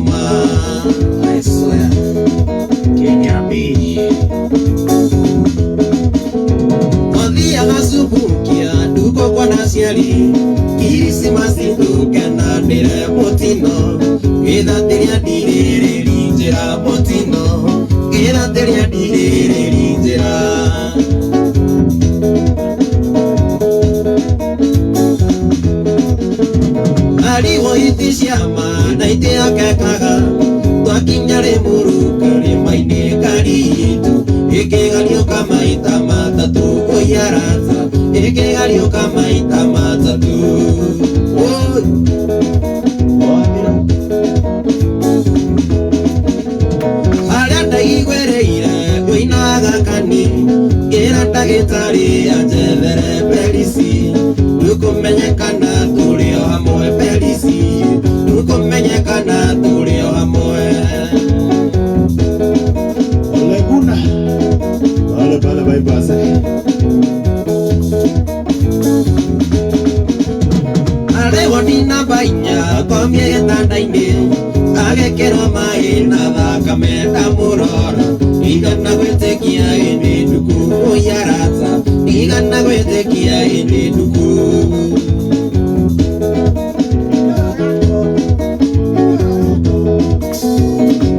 I swear. Kenya B. Twathiaga cubukia nduko kwa naciari Kirisimasi ndukenanĩre mũtino Gĩthatĩria ndirĩrĩri njĩra mũtino Gĩthatĩria ndirĩrĩri njĩra. Ariwo iti ciama na itiakekaga twakinya Rĩmuru karĩma-inĩ karitu ĩkĩgariũka maita matatũ ũiarata ĩkĩgariũka maita matatũ. Oi. Wamira. Harĩa ndaiguĩrĩire ũinaga kani ngĩra ndagĩtarĩ anjethere perisi ndũkũmenyekana tũrĩ o hamwe perisi ndũkũmenyekana tũrĩ o hamwe. Oleguna. Pale pale bypass. Arĩwo ni namba inya komie gĩtanda-inĩ agekĩrwo maĩ na thakame ndamũrora ndigana gwĩtĩkia ĩndĩ nduku ũiarata ndigana gwĩtĩkia ĩndĩ nduku.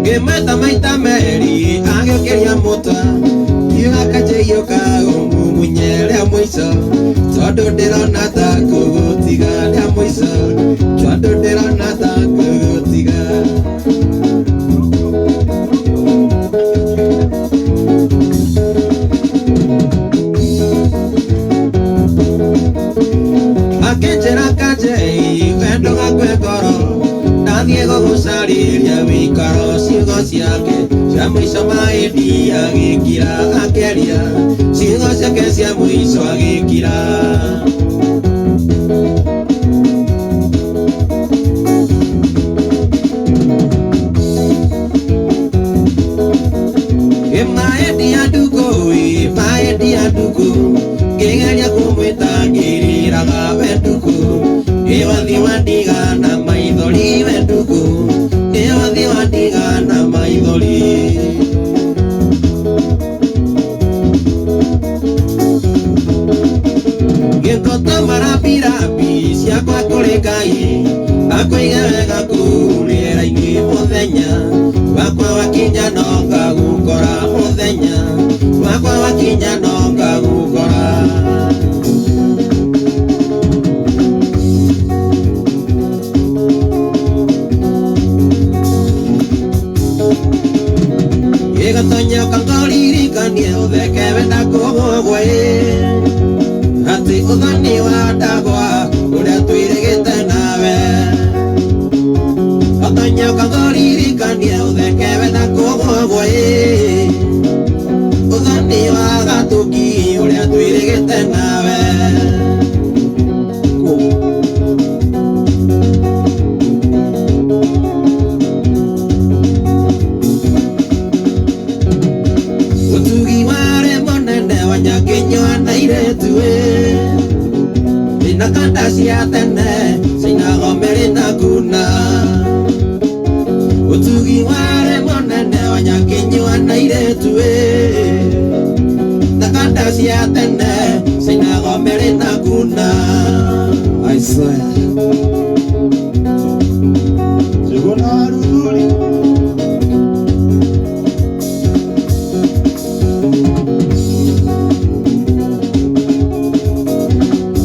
Ngĩmweta maita merĩ agĩũkĩria mũtwe kiuga kanjĩiyũka ũmumunye rĩa mũico tondũ ndĩrona ta ngũgũtiga rĩa mũico tondũ ndĩrona ta ngũgũtiga. Akĩnjĩra kanjei wendo gakue ngoro ndathiĩ gũgũcarĩria wĩikaro ciugo ciake cia mũico maĩndi agĩkira akĩaria ciugo ciake cia mũico agĩkira. Maendia ndukũ ĩ maendia ndukũ ngĩgeria kũmwĩta ngĩrĩraga we ndukũ ĩ wathiĩ wandiga na maithori we ndukũ ĩ wathiĩ wandiga na maithori. Gĩkoto marabirabi ciakwa kũrĩ Ngai akũige wega kũu rĩera-inĩ mũthenya wakwa wakinya no ngagũkora mũthenya wakwa wakinya no ngagũkora. Gĩgatonyoka ngoririkanie ũtheke wenda kũgũgwa ĩ atĩ ũthoni wa ndagwa ũrĩa twĩrĩgĩte nawe Gatonyoka ngoririkanie ũtheke wenda kũgũgwa ĩ ũthoni wa gatũki ũrĩa twĩrĩgĩte nawe. Ũtugi warĩ mũnene wa nyakinyua na airĩtu ĩ Ina kanda cia tene ciinago mĩrĩ na kuna. Ũtugi warĩ mũnene wa nyakinyua na airĩtu ĩ Na kanda cia tene ciinago mĩrĩ na kuna. I swear. Jiguna Ruduri.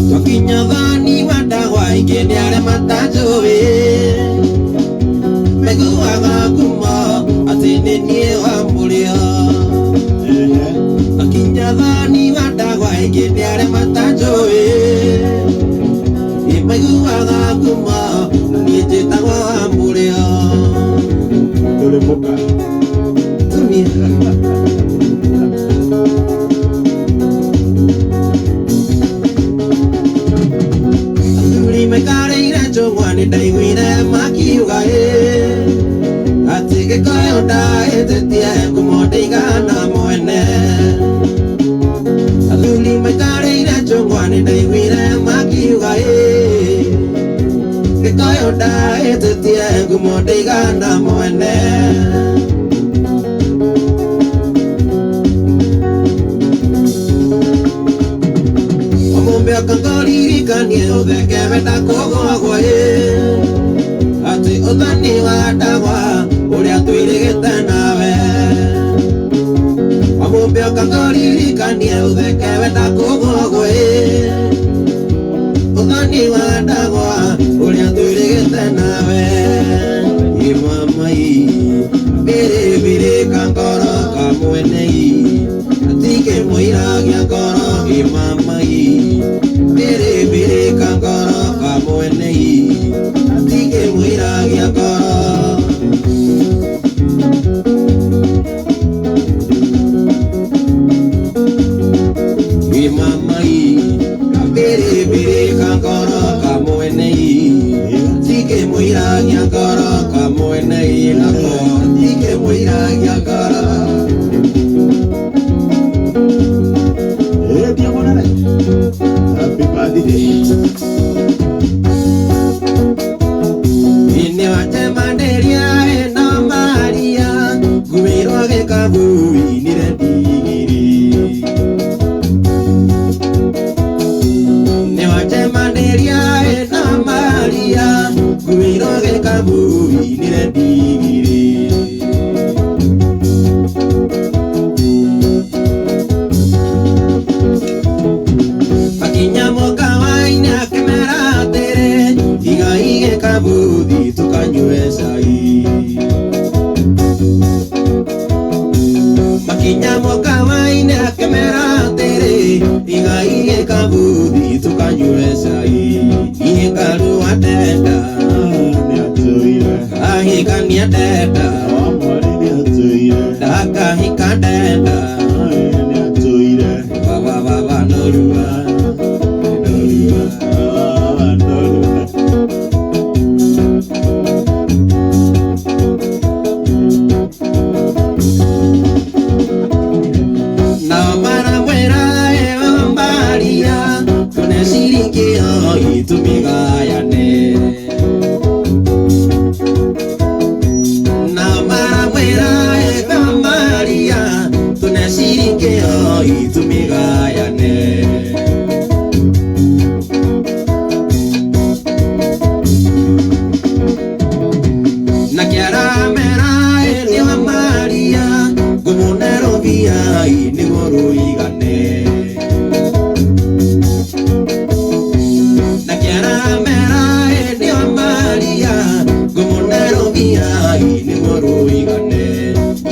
Twakinya thani wa ndagwa ingĩ nĩ arĩa matanjũĩ maiguaga ngumo atĩ nĩ niĩ wa mũrĩo. Ehe. Twakinya thani wa ndagwa ingĩ nĩ arĩa matanjũĩ maiguaga ngumo niĩ njĩtagwo wa mũrĩo. Tulipuka. Tumia. Athuri maikarĩire njũng'wa nĩ ndaiguire makiuga ĩ atĩ gĩkũyũ ndahĩtĩtie ngumo ndĩigana mwene. Athuri maikarĩire njũng'wa nĩ ndaiguire makiuga ĩ gĩkũyũ ndahĩtĩtie ngumo Ndĩigana mwene. Omũmbe ũkangoririkanie ũtheke wenda kũgwagwa ĩ atĩ ũthani wa ndagwa ũrĩa twĩrĩgĩte nawe. Omũmbe ũkangoririkanie ũtheke wenda kũgwagwa ĩ ũthani wa ndagwa ũrĩa twĩrĩgĩte nawe. Imamai biribiri kangoro kamwenei atike mũiragia ngoro. Imamai biribiri kangoro kamwenei atike mũiragia ngoro. Imamai kabiribiri kangoro kamwenei atike mũiragia ngoro kamwenei nako atike mũiragia ngoro. Eh, dia monene. Happy birthday. Ini wacemanĩria ĩno Maria ngumĩrwo gĩkabu inire ndigiri. Nĩ wacemanĩria ĩno Maria ngumĩrwo gĩkabu inire ndigiri. Makinya mũkawa-inĩ akĩmera atĩrĩ igai gĩkabuthi tũkanyue cai. Makinya mũkawa-inĩ akĩmera atĩrĩ igai gĩkabuthi tũkanyue cai. Niĩ ngarua ndenda Ni atuire. kahikania ndenda Wamwari ni atuire. ndakahika ndenda Ni atuire. baba baba norua norua. Ah, no. Nao maramwĩra ĩyo Maria tũne ciringi ĩyo itũmĩgayane. Nao maramwĩra ĩyo Maria tũne ciringi ĩyo itũmĩgayane. Na kĩaramera ĩnĩ wa Maria ngũmũne rũbia nĩguo rũigane. Na kĩaramera ĩnĩ wa Maria ngũmũne rũbia nĩguo rũigane.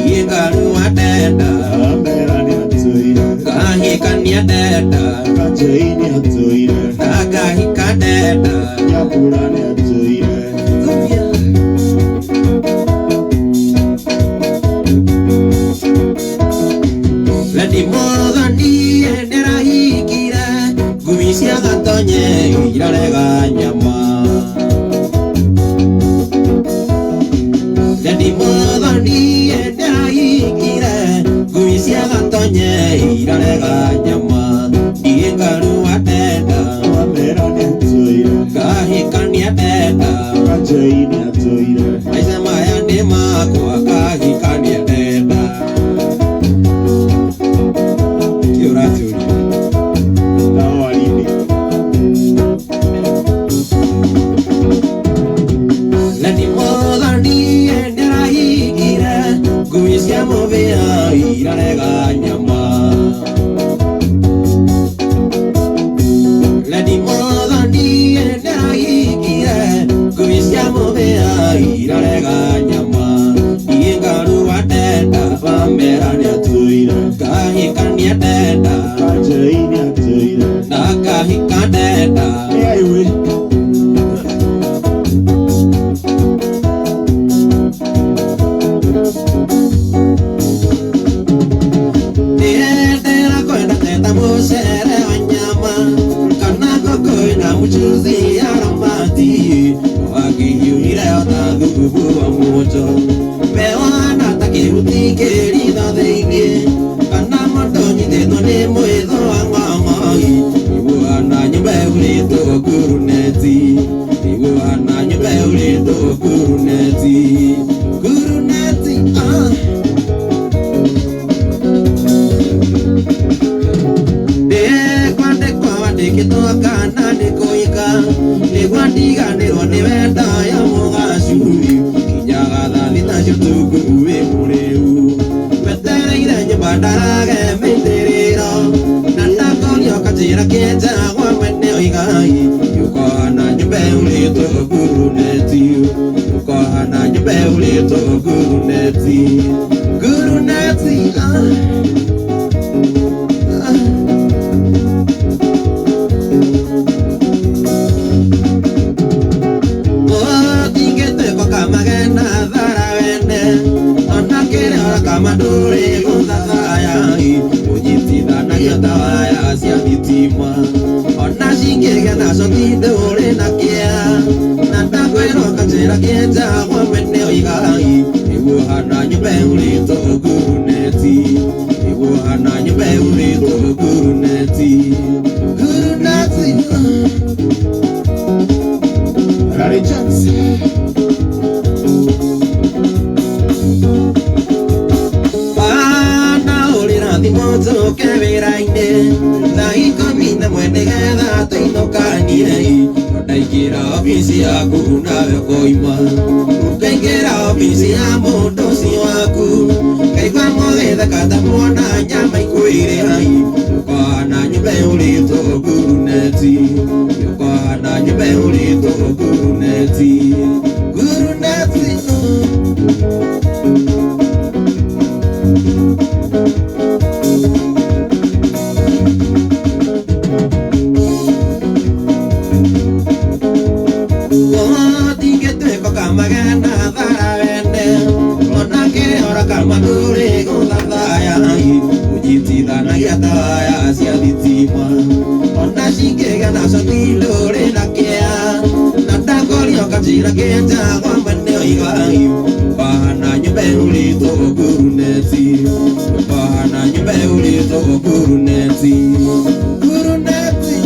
Niĩ ngarua ndenda Amera ni atuire. ngahikania ndenda Kajei ni atuire. ndakahika ndenda. Nyambura ni atuire. Wendi Mwathani nĩarahikire ngui cia gatonye irarega nyama. Wendi Mwathani nĩarahikire ngui cia gatonye irarega nyama. Niĩ ngarua ndenda Amera ni atuire. ngahikania ndenda Kajei ni atuire. maica maya nĩ makwa ngahikania ndenda. Kĩ ũranjũria? Na waridi. Wendi Mwathani nĩarahikire ngui cia mũbĩa irarega nyama. Wendi Mwathani nĩarahikire ngui cia mũbĩa irarega nyama. Niĩ ngarua ndenda bamera Atuire. ngahikania ndenda Kajei ni atuire. ndakahika ndenda. Ni aiwe. Nĩendera kwenda teta mũcere wa nyama kana ngũkũ ĩna mũcuzi aromati wakĩhiũhire ota thubu wa mũnjo mewana ta kĩhuti kĩritho thĩinĩ kana mũndũ nyitĩtwo nĩ mwĩthũ wa ng'ong'oi iguana nyũmba ĩhurĩtwo nguruneti iguana nyũmba ĩhurĩtwo nguruneti. ũcio Ndukũ wĩ mũrĩu wetereire nyũmba ndarage mĩitĩrĩro na ndakorio kanjĩra kĩenja gwa mwene oigai ũkahana nyũmba ĩhurĩtwo nguruneti ũkahana nyũmba ĩhurĩtwo nguruneti nguruneti ah. Kamadure guthathaya unyitithanagia tawaya cia thitima ona cingĩgĩa nacio tindũrĩ na kĩa na ndakwĩrwo kanjĩra kĩenja gwa mwene oigai nĩguo hana nyũmba ĩhurĩtwo nguruneti nĩguo hana nyũmba ĩhurĩtwo nguruneti nguruneti. Larry Johnson. Njoke wĩra-inĩ thaa ikũmi na ĩmwe nĩgetha tũinũkanire ndaingĩra obici yaku nawe ũkoima ũkaingĩra obici ya mũndũ ũcio waku ngaigua mũgĩtheka ta muona nyama ikwĩrĩa ũkahana nyũmba ĩhurĩtwo nguruneti ũkahana nyũmba ĩhurĩtwo nguruneti nguruneti. Magana thara wene ona kĩora kamadure gũthathaya ũnyitithanagia tawaya cia thitima ona cingĩgĩa nacio tindũrĩ na kĩa na ndakorio kanjĩra kĩenja gwa mwene oigai ũkahana nyũmba ĩhurĩtwo nguruneti ũkahana nyũmba ĩhurĩtwo nguruneti nguruneti.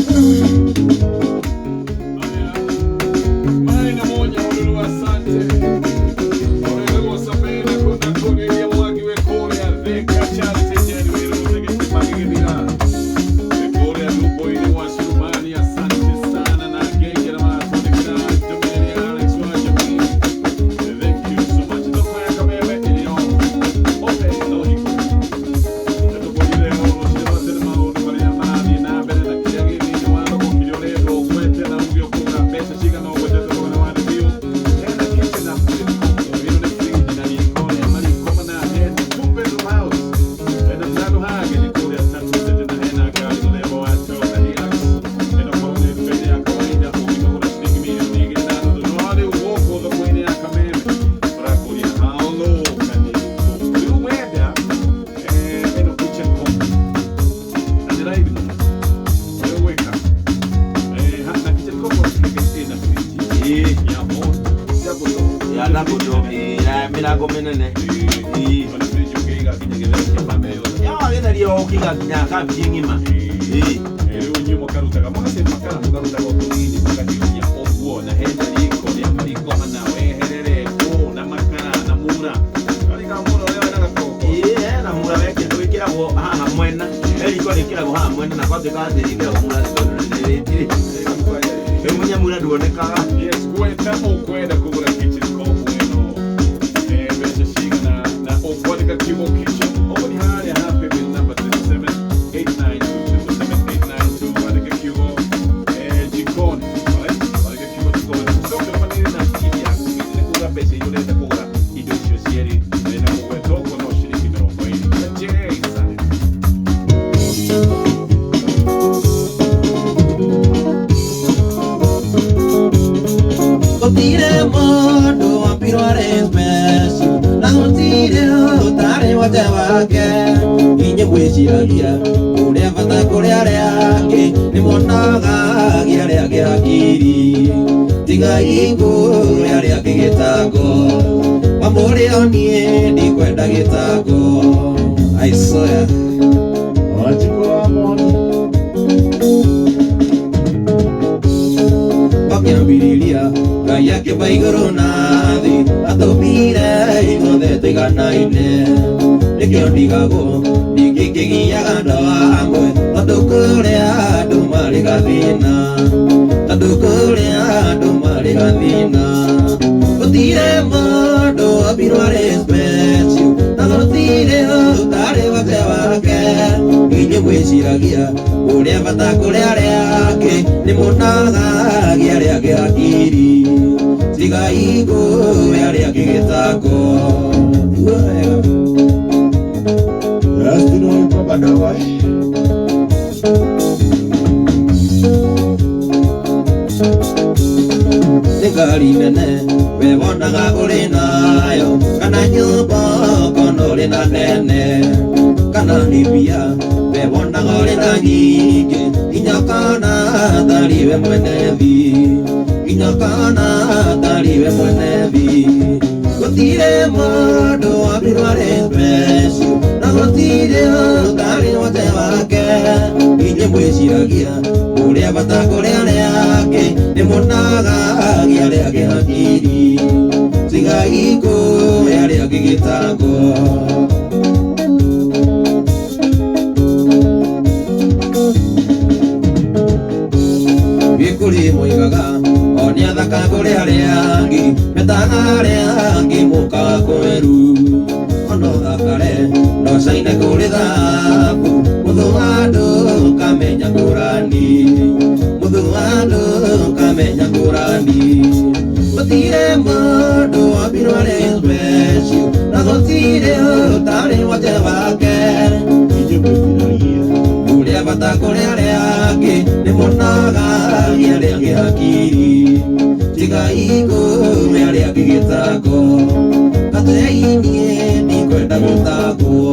Mwĩciragia ũrĩa bata kũrĩ arĩa angĩ nĩ mũnagagia arĩa angĩ hakiri tigai ngũĩ arĩa angĩ gĩtango. Igua wega. Rastino kwa madogo. Nĩ ngari nene we wonaga ũrĩ nayo kana nyũmba kono ũrĩ na nene kana nĩ mbia we wonaga ũrĩ na nyingĩ nginya kana tarĩ we mwene thi nginya kana tarĩ we mwene thi gũtirĩ mũndũ wambirwo arĩ special na gũtirĩ ũtarĩ wate wake inyuĩ mwĩciragia ũrĩa bata kũrĩ arĩa angĩ nĩ mũnagagia arĩa angĩ hakiri tigai ngũĩ arĩa angĩ gĩtango. Gĩkũrĩ moigaga o nĩ athaka kũrĩ arĩa angĩ metaga arĩa angĩ mũkaga kweru ono thakare no caine kũrĩ thahabu mũthũ wa andũ kamenya ngũrani mũthũ wa andũ kamenya ngũrani gũtirĩ mũndũ wambirwo arĩ special na gũtirĩ ũtarĩ wake wake Inyuĩ mwĩciragia ũrĩa bata kũrĩ arĩa angĩ nĩ mũnagagia arĩa angĩ hakiri tigai ngũĩ arĩa angĩ gĩtango gatei niĩ ndikwenda gũtangwo.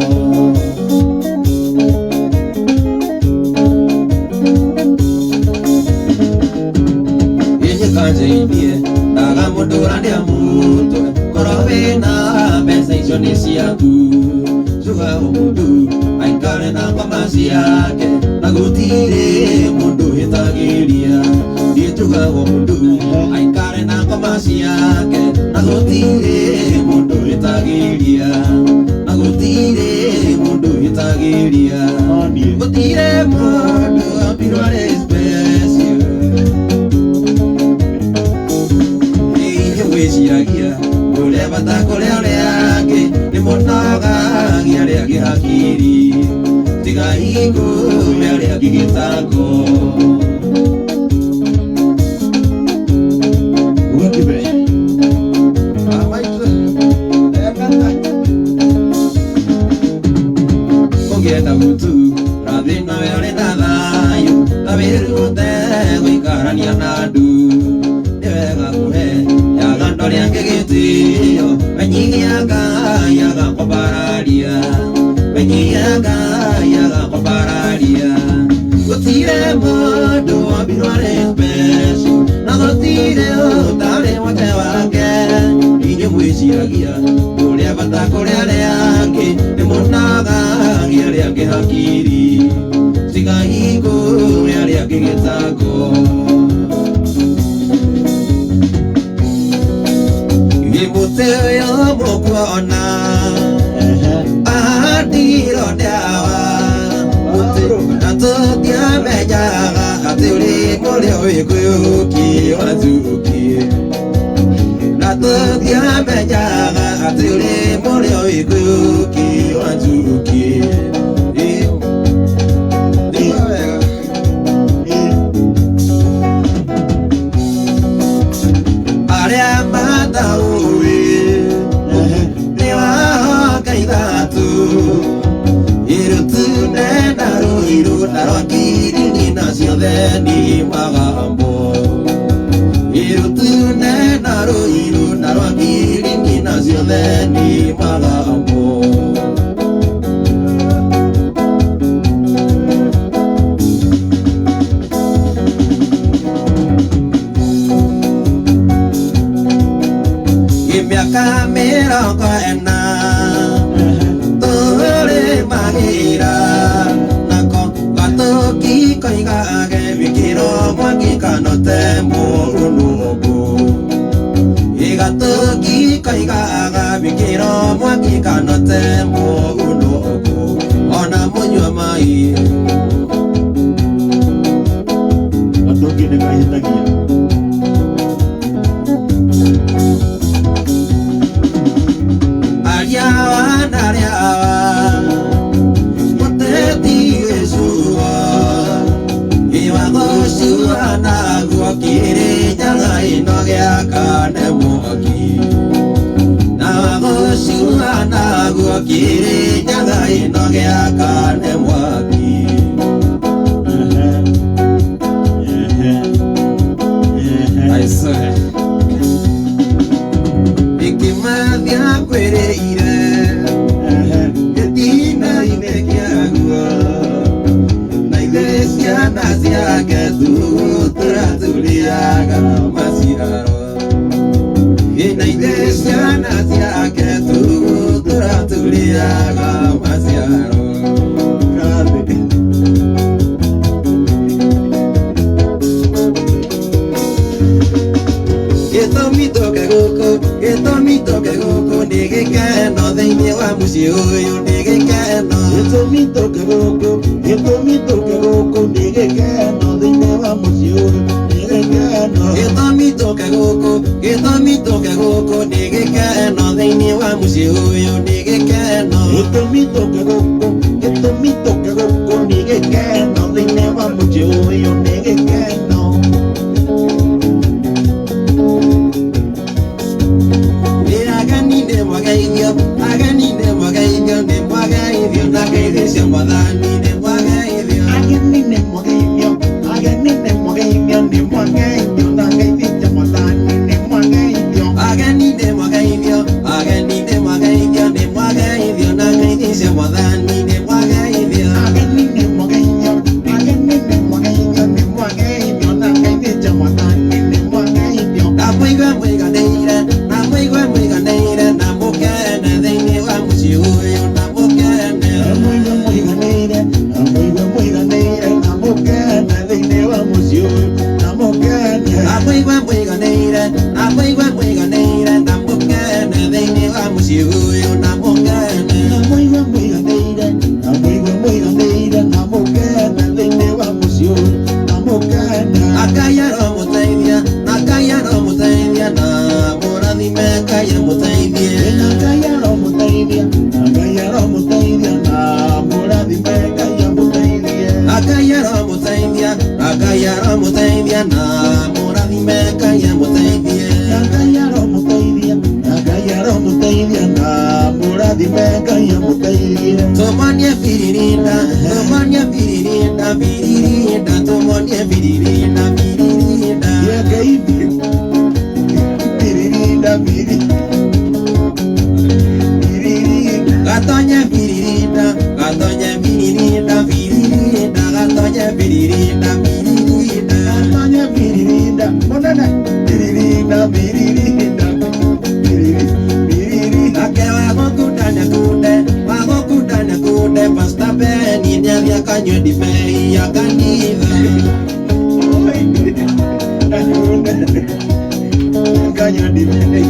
Inyuĩ kanjeinie ndaga mũndũra nĩa mũtwe korwo wĩna mbeca icio nĩ ciaku cuga mũndũ aikare na ngoma ciake na gũtirĩ mũndũ hĩtagĩria niĩ njugagwo mũndũ aikare na ngoma ciake na gũtirĩ mũndũ hĩtagĩria na gũtirĩ mũndũ hĩtagĩria no niĩ gũtirĩ mũndũ wambirwo arĩ special inyuĩ mwĩciragia ũrĩa bata kũrĩ arĩa angĩ nĩ mũnagagia arĩa angĩ hakiri tigai ngũĩ arĩa angĩ gĩtango. Uga kibe. Amaitũ. Ekata. Ũngĩenda gutu rathi nawe ũrĩ na thayũ ta wĩrute gũikarania na andũ nĩ wega kũhe yaga andũ arĩa angĩ gĩtĩo menyithia Ngai agakwambararia menyithia Ngai agakwambararia gũtirĩ mũndũ wambirwo arĩ special na gũtirĩ ũtarĩ wake wake inyuĩ mwĩciragia ũrĩa bata kũrĩ arĩa angĩ nĩ mũnagagia arĩa angĩ hakiri tigai ngũĩ arĩa angĩ gĩtango. Gĩmũtĩ ũyũ mũkuona ahandirwo ndawa mũtĩ na tũtiamenyaga atĩ ũrĩ mũrĩa wĩkũyũki wa njuki na tũtiamenyaga atĩ ũrĩ mũrĩa wĩkũyũki wa njuki. Nĩigua wega. Arĩa mataũĩ nĩ wahoka ithatũ irutune na rũirũ na rwakiriri na ciothe nĩ magambo irutune na rũirũ na rwakiriri na ciothe nĩ magambo. Mĩaka mĩrongo ĩna tũrĩ mahĩra nako gatũki koigage wĩkĩrwo mwaki kanote mũrũnũngũ gatũki koigaga wĩkĩrwo mwaki kanote mũrũnũngũ ona mũnyua mai Gatũki nĩ kahĩtagia. Aria wa na aria wa mũteti gĩcunjĩ Naguo Kĩrĩnyaga ĩno gĩakane mwaki. I swear. Gĩkĩmathia kwĩrĩire gĩtina-inĩ kĩaguo, na ithuĩ ciana ciake tũratũrĩaga maciaro. Na ithuĩ ciana ciake tũratũrĩaga maciaro. Gĩtũmi tũke gũkũ, gĩtũmi tũke gũkũ nĩ gĩkeno thĩinĩ wa mũciĩ ũyũ nĩ gĩkeno. Gĩtũmi tũke gũkũ, gĩtũmi tũke gũkũ nĩ gĩkeno thĩinĩ wa mũciĩ ũyũ nĩ gĩkeno. Gĩtũmi tũke gũkũ, gĩtũmi tũke gũkũ nĩ gĩkeno thĩinĩ wa mũciĩ ũyũ nĩ gĩkeno. Gĩtũmi tũke gũkũ, gĩtũmi tũke gũkũ nĩ gĩkeno thĩinĩ wa mũciĩ ũyũ nĩ gĩkeno. Nĩ ageni nĩ mwageithio, ageni nĩ mwageithio, nĩ mwageithio na ngeithi cia Mwathani nĩ mwageithio. Ageni nĩ mwageithio, ageni nĩ mwageithio, nĩ mwageithio na ngeithi cia Mwathani nĩ mwageithio. Ageni nĩ mwageithio, ageni nĩ mwageithio, nĩ mwageithio na ngeithi cia Mwathani nĩ mwageithio. Ageni nĩ mwageithio, ageni nĩ mwageithio, nĩ mwageithio na ngeithi cia Mwathani nĩ mwageithio. Na mũigue mũiganĩire, na mũigue mũiganĩire, na mũkene thĩinĩ wa mũciĩ ũyũ, na mũkene. Na mũigue mũiganĩire, na mũigue mũiganĩire, na mũkene thĩinĩ wa mũciĩ ũyũ, na mũkene. Na mũigue mũiganĩire, na mũigue mũiganĩire, na mũkene thĩinĩ wa mũciĩ ũyũ, na mũkene. Na mũigue mũiganĩire, na mũigue mũiganĩire, na mũkene thĩinĩ wa mũciĩ ũyũ, na mũkene. Ngai aromũteithia, na Ngai aromũteithia, na mũrathime Ngai amũteithie. Na Ngai aromũteithia, na Ngai aromũteithia, na mũrathime Ngai amũteithie. Na Ngai aromũteithia, na Ngai aromũteithia, na mũrathime Ngai amũteithie. Na Ngai aromũteithia, na Ngai aromũteithia, na mũrathime Ngai amũteithie. Tũmonie biririnda, tũmonie biririnda, biririnda, tũmonie biririnda, biririnda. Yekeithi, biririnda, biri, biririnda. Gatonye biririnda, gatonye biririnda, biririnda, gatonye biririnda, biririnda. Gatonye biririnda, monene, biririnda, biririnda, biriri, biririnda. Nake wagũkunda nĩakunde, wagũkunda nĩakunde, Pastor Beni nĩathiĩ akanyue ndibei ya kanitha. Oi, akunde, kanyua ndibei.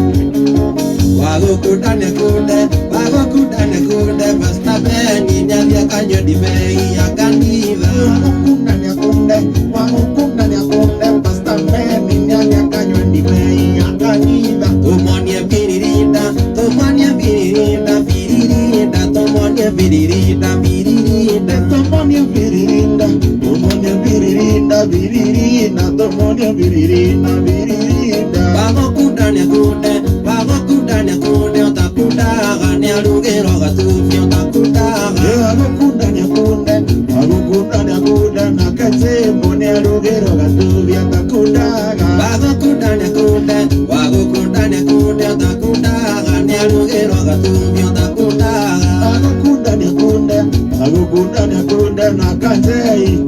Wagũkunda nĩakunde, wagũkunda nĩakunde, Pastor Beni nĩathiĩ akanyue ndibei ya kanitha. Wagũkunda nĩakunde, wagũkunda nĩakunde, Pastor Beni nĩathiĩ akanyue ndibei ya kanitha. Tũmonie biririnda, tũmonie biririnda, biririnda, tũmonie biririnda, biririnda. Tomonia biririnda, tomonia biririnda, biririnda, tomonia biririnda, biririnda. Wagũkunda nĩakunde, wagũkunda nĩakunde, ũtakundaga nĩarugĩrwo gatubĩ ũtakundaga. Wagũkunda nĩakunde, wagũkunda nĩakunde, na kachembo nĩarugĩrwo gatubĩ atakundaga. Wagũkunda nĩakunde, wagũkunda nĩakunde, ũtakundaga nĩarugĩrwo gatubĩ ũtakundaga. Wagũkunda nĩakunde, wagũkunda nĩakunde, na kachei.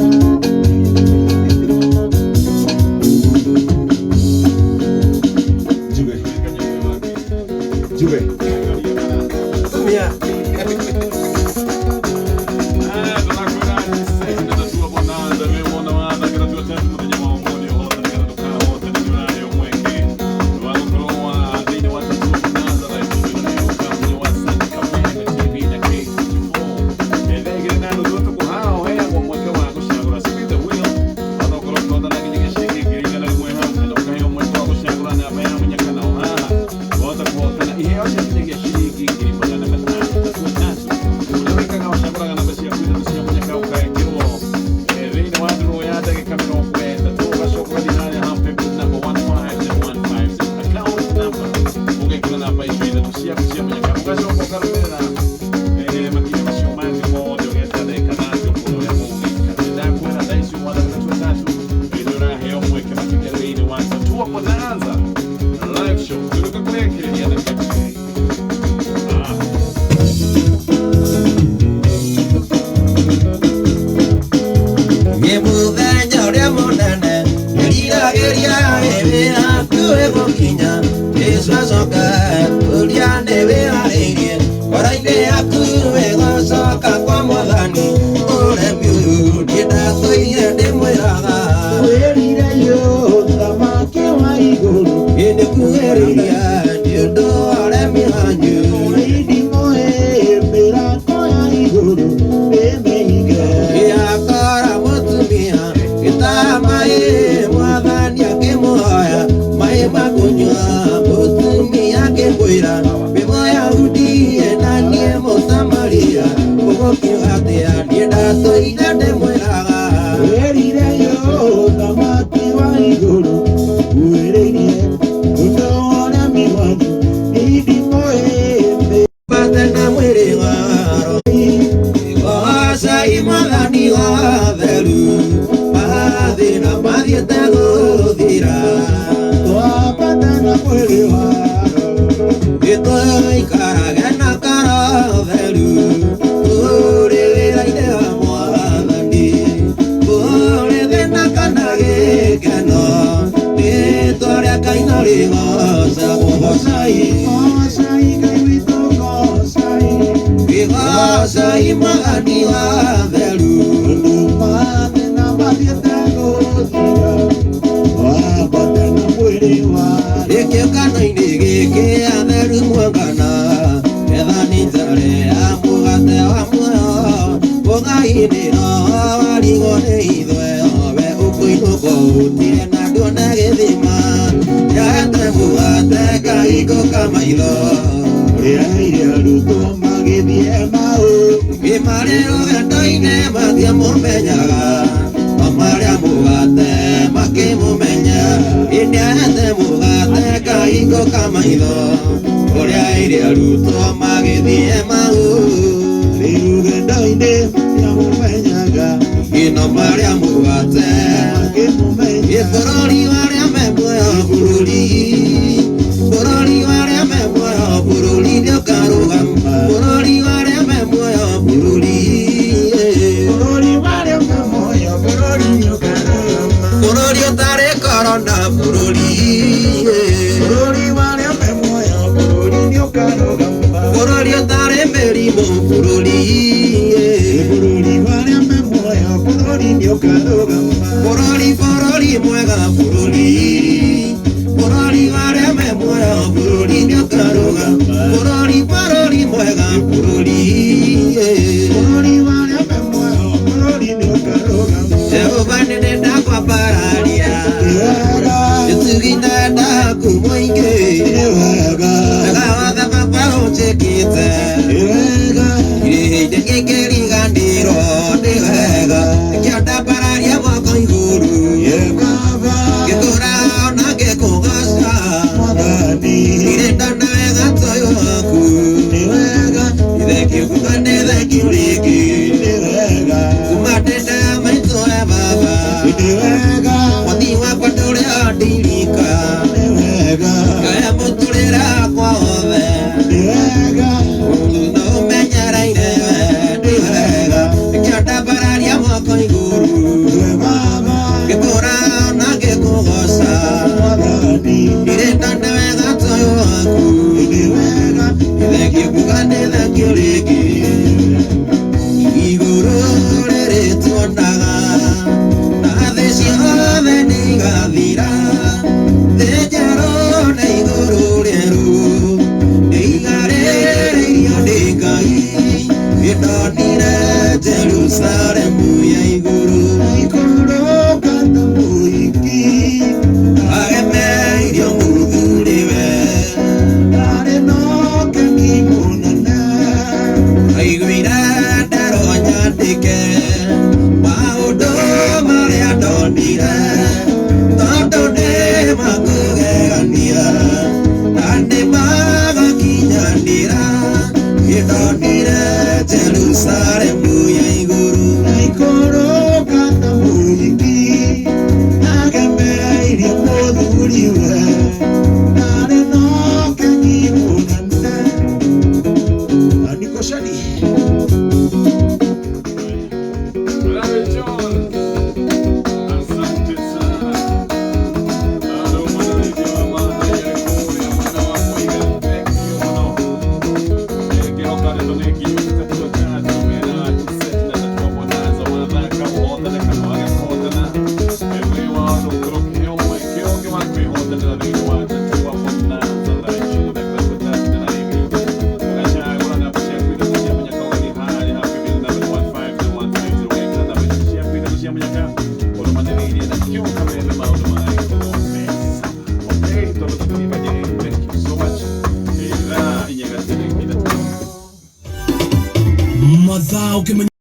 Juve, Juve. Tumia. Iheo cia ciringi 500. Ũgacoka ũkarũmĩrĩra makinya macio mangĩ mothe ũgeta ndagĩka 30 ũkona ũrĩa mũgũgĩikara. Ndakwĩra thaa ici mwathani na 3 nĩ ũraheo mweke makĩria thĩinĩ wa Tatua Bonanza live show. Tũrĩka kũrĩkĩrĩria na kĩmwe. Nĩ mũthenya ũrĩa mũnene nĩriragĩria wĩra hakuhĩ gũkinya. Jesũ acoka ũrĩa nĩ wĩharĩirie ngoro-inĩ yaku wĩgũcoka kwa mwathani. Ũremi ũyũ niĩ ndatũire ndĩmwĩraga. Wĩrire ũthamaki wa igũrũ. Ĩ nĩkuhĩrĩria nĩ ũndũ wa ũremi wanyu. Irimũ mĩrango ya igũrũ nĩmĩhinge. Akora mũtumia gĩtaha maĩ mwathani akĩmũhoya maĩ ma kũnyua. Mũtumia akĩmwĩra wĩ Mũyahudi na niĩ Mũsamaria, ũgũkiuga atĩa? Niĩ ndatũire ndĩmwĩraga. Wĩrire ũthamaki wa igũrũ wĩrĩirie ũndũ wa ũremi wanyu. Irimũ Bate na mwĩrĩ waro Gocai mwathani wa theru mathĩna mathiĩte gũthira. Twambate na mwĩrĩ waro. Gĩtũikarage na karo theru tũrĩ wĩra-inĩ wa mwathani. Kũrĩ thĩna kana gĩkeno rĩtwa rĩa Ngai no rĩgocagwo. Gocai. Gocai Ngai witũ gocai. Gĩgocai mwathani wa theru. Ũndũ mathĩna mathiĩte gũthira. Twambate na mwĩrĩ waro. Gĩkĩũngano-inĩ gĩkĩ atheru muongana etha nĩ njare ya mũgate wa muoyo. Mũgai-inĩ roho warigwo nĩ ithuĩ we ũkũinũkwo ũtire na nduona gĩthima. Yahete mũgate kahingũka maitho. Ũrĩa arutwo magĩthiĩ Emau. Gĩmarĩ rũgendo-inĩ matiamũmenyaga no marĩa mũgate makĩmũmenya. Ĩndĩ ahete mũgate kahingũka maitho. Ũrĩa ĩrĩ arutwo magĩthiĩ Emau. Rũgendo-inĩ matiamũmenyaga. Ĩno marĩa mũgate Makĩmũmenya. Ĩ bũrũri warĩa me muoyo bũrũri. Bũrũri warĩa me muoyo bũrũri nĩũkarũgama. Bũrũri warĩa me muoyo bũrũri. Bũrũri warĩa me muoyo bũrũri nĩũkarũgama. Bũrũri ũtarĩ korona bũrũri. Bũrũri warĩa me muoyo bũrũri nĩũkarũgama. Bũrũri ũtarĩ mĩrimũ bũrũri. Bũrũri warĩa me muoyo bũrũri nĩũkarũgama. Bũrũri bũrũri mwega bũrũri. Bũrũri warĩa me muoyo bũrũri nĩũkarũgama. Bũrũri bũrũri mwega bũrũri. Bũrũri warĩa me muoyo bũrũri nĩũkarũgama. Jehova nĩ ndakwambararia. Nĩ wega. Gĩtugi ndaku mũingĩ. Nĩ wega. Wega wothe baba ũnjĩkĩte. Nĩ wega. Irĩhĩire ngĩkĩriganĩrwo nĩ wega. Nĩkĩo ndambararia moko igũrũ. Ye Baba. Ngĩkũra ona ngĩkũgoca. Mwathani. Ndirĩ ndona wega ta ũyũ waku. Nĩ wega. Nĩ thengiũ kuga nĩ thengiũ rĩngĩ. Nĩ wega. Kuma ndĩ nda ya maitũ we baba. Nĩ wega. Mwathi wakwa ndũrĩ wandirika. Nĩ wega. Ngaya mũtũrĩre wakwa wothe. Nĩ wega. No Nĩndonire Jerusalemu ya igũrũ. Aikũrũka ta mũhiki agemeirie mũthuriwe ndarĩ na ũkengi mũnene. Nikoshani. Larry Jones, asante sana. Ado mwanarĩithia wa mana yarĩ mwana wa Mũiga, thank you mũno. Ngĩhoka ndeto nĩ nginyu tatu tatu mena set na tatu wa bonanza wathaka ũhotane kana wage kũhotana. Ĩmwe wa ũkorwo ũkĩheo mweke ũngĩ wa kwĩhotanĩra thĩinĩ wa tatu wa bonanza thaa ici thaka tatu na rĩngĩ ũgacagũra namba ciaku ithatũ cia mũnyaka ũgathiĩ harĩa hakuhĩ namba 15 na 150 ũgekĩra namba icio ciaku ithatũ cia mũnyaka ũrũmanĩrĩirie na kĩo kameme maũndũ maragĩkorwo me sawa. Okay, tondũ tũthiĩ banjĩrĩ, thank you so much. Thaa inya gaturumo ithatũ. Mathaa ũkĩmenya.